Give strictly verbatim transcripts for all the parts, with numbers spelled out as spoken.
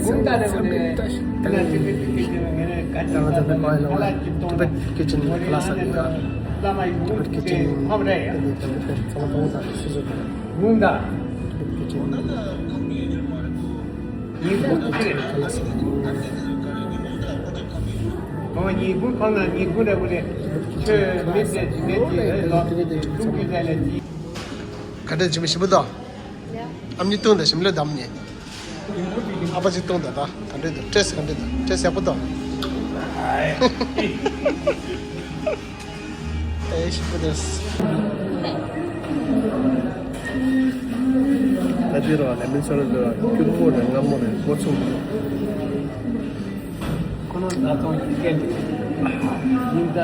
Tibet kitchen class ལ་ཡོད། Tibet kitchen ག་འདྲ་ཇི་མི་ཞིམ་པོ་འདུག་ཨ་མྱེས་བཏུང་དང་ཞིམ་ལོས་བསྡམས་ནས། ཨ་ཕ་ཅིག་བཏུང་དང་། ད་ག་འདྲ་འདུག་ཊེ་སི་ཊི་ག་འདྲ་འདུག་ཊེ་སི་ཊི་ཡག་པོ་འདུག་ཨེ་ཞིམ་པོ་འདུག་ད་འདི་རུ་ལེ་མོན་སོ་ཌ་འདི་རུ་སྐྱུར་མོ་རེད། མངར་མོ་རེད། སྒོ་མཚུངས་འདུག་ཁོ་ན་ད་ཐོང་ཅི་ཀན་ཡིན་ད།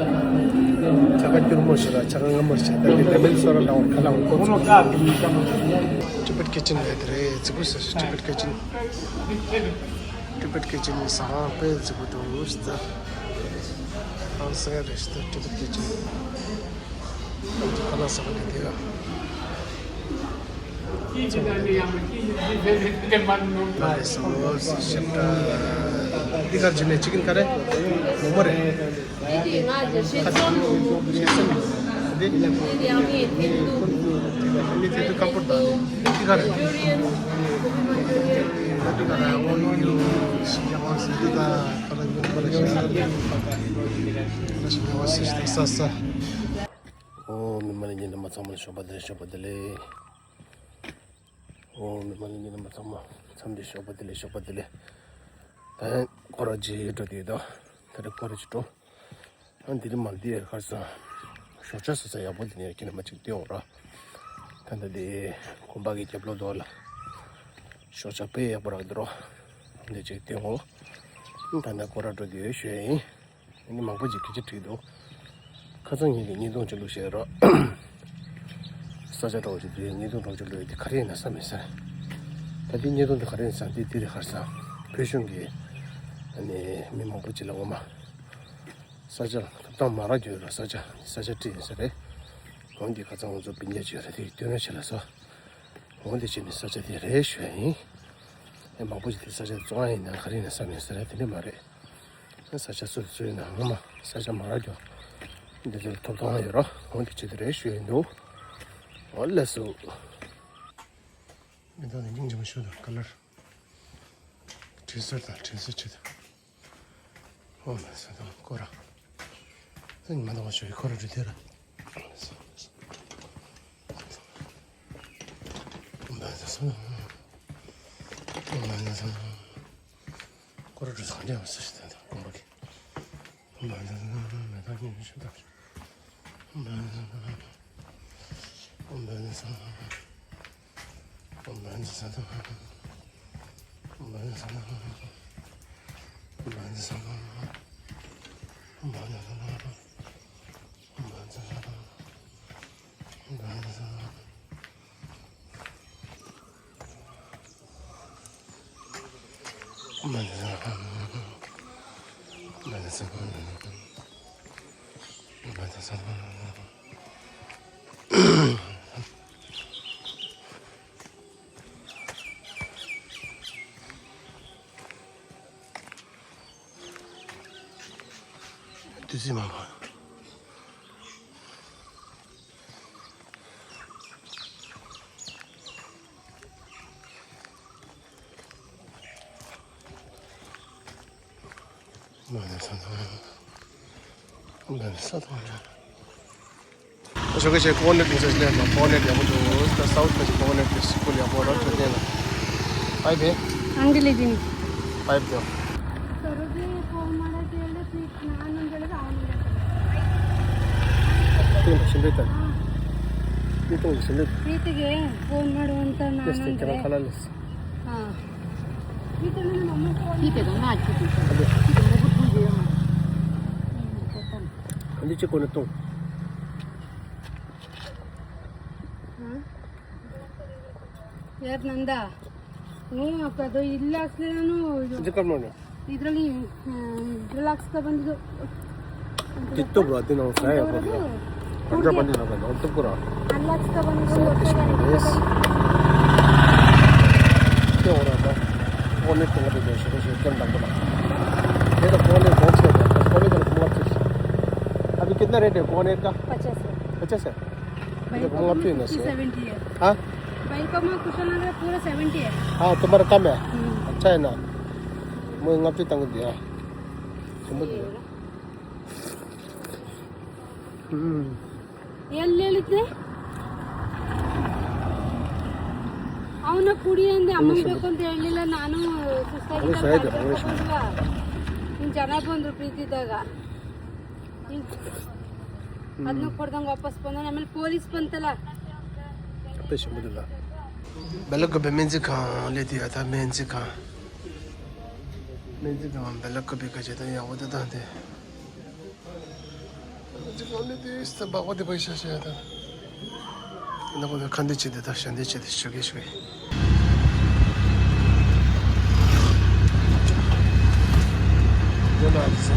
ཆ་ག་སྐྱུར་མོ་ཞིག་ལ་ཆ་ག་མངར་མོ་ཞིག་ད་འདི་ལེ་མོན་སོ་ཌ་འདྲ་བོ་ཁ་ལག་ཁོ་ནོ་ཀ་ཀི་ཡིན་ད། Tibet kitchen རེད་དེ་རེད། ཙི་གུ་ཟེར་Tibet kitchen། Tibet kitchen ཟ་ཁང་དཔེ་ཙི་གུ་འདུག་ད། ཧང་སང་རེད་ད་Tibet kitchen། ཁ་ལག་ཟ་ཁང་དེ་དེ་ལ། འདི་གར་ཇི་ནས་ཅི་ཀིན་ག་རེ། མོག་མོག་རེད། འདི་ནི་དེ་དུ་ཀམ་པོར་དང་འདི་ག་རེ། འདི་ག་རེ། འོ་ཡོ་ཤི་ཡ་ཝང་སི་འདི་ད་ཁ་ར་ཡོང་ཁ་ར་ཤི་ས་རེད། ཁ་ར་ཤི་ཡ་ཝང་སི་ས་ས། འོ་མི་མང་ལྷན་རྒྱས་རྣམ་པ་ཚང་མ་ལ་ཞོགས་པ་བདེ་ལེགས། ཞོགས་པ་བདེ་ལེགས། འོ་མི་མང་ལྷན་རྒྱས་རྣམ་པ་ཚང་མ་འཚམས་འདྲི་ཞོགས་པ་བདེ་ལེགས། ཞོགས་པ་བདེ་ལེགས། ད་ཡང་སྐོར་ར་ཅིག་འགྲོ་དུས་དང་། ད་རེས་སྐོར་ར་ཅིག་འགྲོ། ཨ་འདི་རིང་མ་འདི་ཡར་ཁར་སང་ཞོགས་ཇ་ཟ་ས་ཡག་པོ་འདི་ནས་ཁྱེད་རྣམ་པ་ཅིག་སྟོན་འོང་ར། ད་ལྟ་འདི་དགོན་པ་གི་རྒྱབ་ལོགས་དོ་ལ་ཞོགས་ཇ་དཔེ་ཡག་པོ་རག་འདུག་རོ། འདི་ཅིག་སྟོན་འོང་། ད་ལྟ་སྐོར་ར་འགྲོ་དུས་ཞུ་ཡ་ཡིན། ཨ་ནི་མང་པོ་ཅིག་སྐད་ཆ་དྲིས་འདུག་ཁ་སང་ངེད་ཀྱིས་བརྙན་ཐུང་ཅིག་བླུགས་བཞག་རོགས། ས་ཆ་འདྲ་བོ་ཞིག་དེ་བརྙན་ཐུང་འདྲ་བོ་ཅིག་བླུགས་ཡོད་དེ་ག་རེ་ཡིན་ན་བསམ་མེད་ས་རེད། ད་དེ་བརྙན་ཐུང་དེ་ག་རེ་ཡིན་ས་དེ་དེ་རེད། ཁ་སང་བོད་གཞུང་གིས་ཨ་ནི་མི་མང་པོ་ཅིག་ལ་འོ་མ་ས་ཆ་ཐོབ་ཐང་མ་རག་རྒྱུ་ཡོད་ར། ས་ཆ་ས་ཆ་སྤྲད་ཡིན་ས་རེད། འོན་ཏེ་ཁ་སང་ང་ཚོ་སྤུན་ཀྱག་ཅིག་ཡོད་རེད། དེ་སྟོན་རོགས་བྱེད་ལ་སོ། འོན་ཏེ་བྱས་ནས་ས་ཆ་དེ་རེད་ཞུ་ཡ་ཡིན། ཨེ་མང་པོ་ཞིག་དེ་ས་ཆ་བཙོང་ཡ་ཡིན་ན་ག་རེ་ཡིན་ན་བསམ་ཡོད་ས་རེད། དེ་འདྲ་མ་རེད། ས་ཆ་སོ་སོའི་ནང་ངོ་མ་ས་ཆ་མ་རག་ཀྱང་འདི་ཚོར་ཐོབ་ཐང་ཡོད་རོགས། འོ་འདི་བྱེད་དུ་རེད་ཞུ་ཡིན་འདུག་འོ་ལགས་སོ། མི་འདང་ནི་སྙིང་རྗེ་མ་ཞུ་དང་ཀ་ལར། དྲི་ཟར་དང་དྲི་ཟར་བྱེད་དང་། འོ་ལགས་སོ་དང་སྐོར་ར། སེམས་མ་འདང་བ་ཞུ་ཡི་སྐོར་ར་འདྲི་དེ་ར། འོ་ལགས་སོ། འོ་ལགས་སོ། སྐོར་ར་འགྲོ་སོང་། འདྲེ་བ་སུ་ཞིག་དང་དང་དགོན་པ་གི། འོ་མ་ན་ས་ན་མེ་ཏོག་སྙིང་རྗེ་ཞུ་དང་། འོ་མ་ན་ས་ན། འོ་མ་ན་ས་ན། འོ་མ་ན་ས་ན། འོ་མ་ན་ས་ན། འོ་མ་ན་ས་ན། འོ་མ་ན་ས་ན། འོ་མ་ན་ས་ན། འོ་མ་ན་ས་ན། དུས་ཚོད་མང་པོ། ཞོགས་ཀས་ཆེ་ཀོ་ནེ་ཊི་ཡིན་ས་ལས་ན་ཀོ་ནེ་ཊི་ཡག་པོ་འདུག་ད་སའུ་ཐི་ཁ་ཅིག་ཀོ་ནེ་ཊི་སི་ཀུལ་ཡག་པོ་ར་ཐོན་ནས་ལ། ཨའི་བེ། ཨང་ཀི་ལི་ཇིན། ཨའི་བེ། ཏུང་ཞིམ་པོ་ད། ཏུང་ཞིམ་པོ། ཁྱེད་རང་ཁ་ལག་ལས། འདི་ཅི་ཀོ་ནེ་ཏུང་། यार नंदा, वो आपका तो रिलैक्स लेना नो। འདི་ཀར་མོ་ནོ། इधर ही रिलैक्स का बंद। འདི་ཏོག་ར་འདི་ནང་ས་ཡ་གོ་ར། འདྲ་པ་འདི་ནང་ནང་ཏོག་གོ་ར། रिलैक्स का बंद करो। ཏེ་འོ་ར་ད། कोनेट के लगे दो सौ से कम दाम बना। ये तो कोनेट बहुत सही है, कोनेट का बहुत अच्छा है। अभी कितना रेट है कोनेट का? पचास है। पचास है? भाई, ये तो बहुत अच्छी है ना फिफ्टी, सेवेंटी है। हाँ? भाई, को मैं कुशल नगर पूरा सेवेंटी है। हाँ, तुम्हारा कम है। हम्म। अच्छा है ना? मैं ngapchi tang dia. Sembuh dia. Hmm. ಎಲ್ಲಿ ಹೇಳಿದ್ದೆ? ಅವನ ಕುಡಿ ಅಂದೆ ಅಮ್ಮನ್ ಬೇಕು ಅಂತ ಹೇಳಿಲ್ಲ ನಾನು. ಸುಸ್ತಾಗಿದ್ದಾಗ ಕರ್ಕೊಂಡ್ ಹೋದ್ವ. ನಿನ್ ಜನ ಬಂದ್ರು ಪ್ರೀತಿದಾಗ. ಅದನ್ನ ಕೊಡ್ದಂಗ ವಾಪಸ್ ಬಂದ, ಆಮೇಲೆ ಪೊಲೀಸ್ ಬಂತಲ್ಲ. Ape shimbu dula. Belok be menzi kan le dia ta menzi kan. Menzi kan belok be ka jeta ya wada da de. Menzi kan le dia sta ba wada ba sha sha ta. Na ko kan de che de ta shan de che de shugi shugi. Yana sa